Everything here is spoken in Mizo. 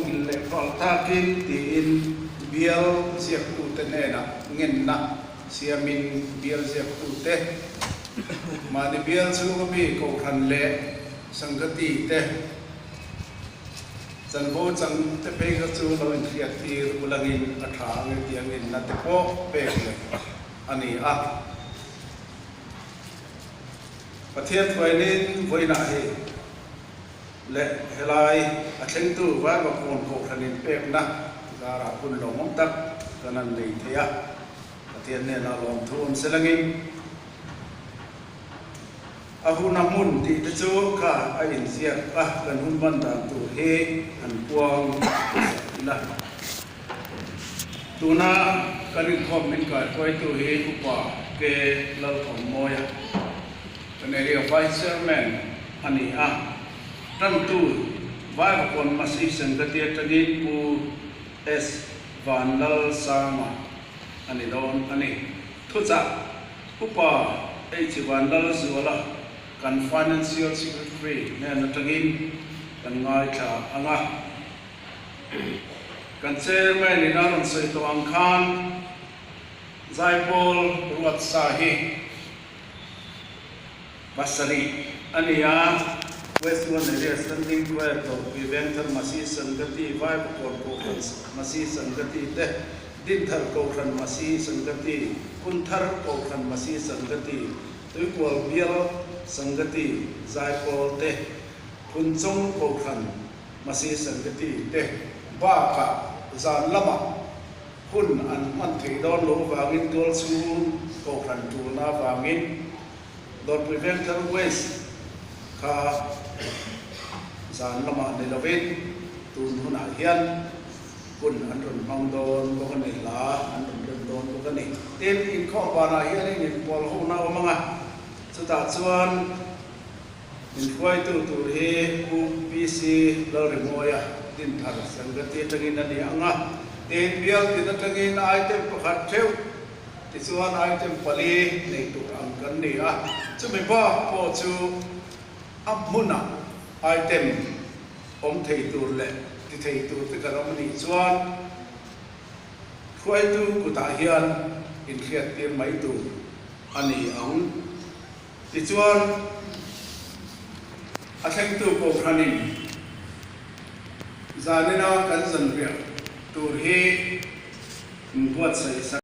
ngil leh fal takin tiin bial ziaktute hnenah ngenna siamin bial ziaktute mahni bial chhunga mi kohhran leh Sangati te chanvo chang te phei kha chu lo inhriattir ulangin a tha ang e tia ngenna te pawh pek leh a ni a. Pathian thuainin vawiinah hi leh helai a thlengtu Vaivakawn Kohhran inpekna zarah hun lawmawm tak kan han nei thei a, Pathian hnenah lawmthu awm selangin a hun a hmun tih te chu kha a inziak a, kan hun hman dan tur hi han puang sak ila. Tuna kan inkhawm min kaihruaitu hi Upa K. Lalthawmmawia, kan area Vice Chairman a ni a. Tantu Vaivakawn Masi Sangati atangin Pu S. Vanlalsanga a ni dawn a ni. Thuchah Upa H. Vanlalzuala kan Financial Secretary hnen atangin kan ngaithla ang a. Kan Chairman in a rawn sawi tawh ang khan Zaipawl Ruatsa hi pasarih a ni a, West One Area Standing Choir Dawrpui Vengthar Masi Sangati, Vaivakawn Kohhran Masi Sangati te, Dinthar Kohhran Masi Sangati, Hunthar Kohhran Masi Sangati, Tuikual Bial Sangati Zaipawl te, Phunchawng Kohhran Masi Sangati te bakah zan lamah hun an hman theih dawn loh avangin tual chhung kohhran tulna avangin Dawrpui Vengthar West kha zan lamah ni lovin tun hunah hian hun an rawn hmang dawn bawk a ni, hla an rawn rem dawn bawk a ni. Tin, inkhawm banah hianin inpawl hona awm ang a, chutah chuan Inhruaitu tur hi Pu PC Lalrimawia Dinthar Sangati atangin a ni ang a, tin bial tin atangin item pakhat theuh tichuan item pali nei tur ang kan ni a, chumi bak pawh chu a hmunah item awm thei tur leh ti thei tur te kan awm a nih chuan hruaitu kutah hian inhriattir mai tur a ni ang. Tichuan, a thlengtu Kohhranin zanina kan zanriah tur hi min buatsaih sak.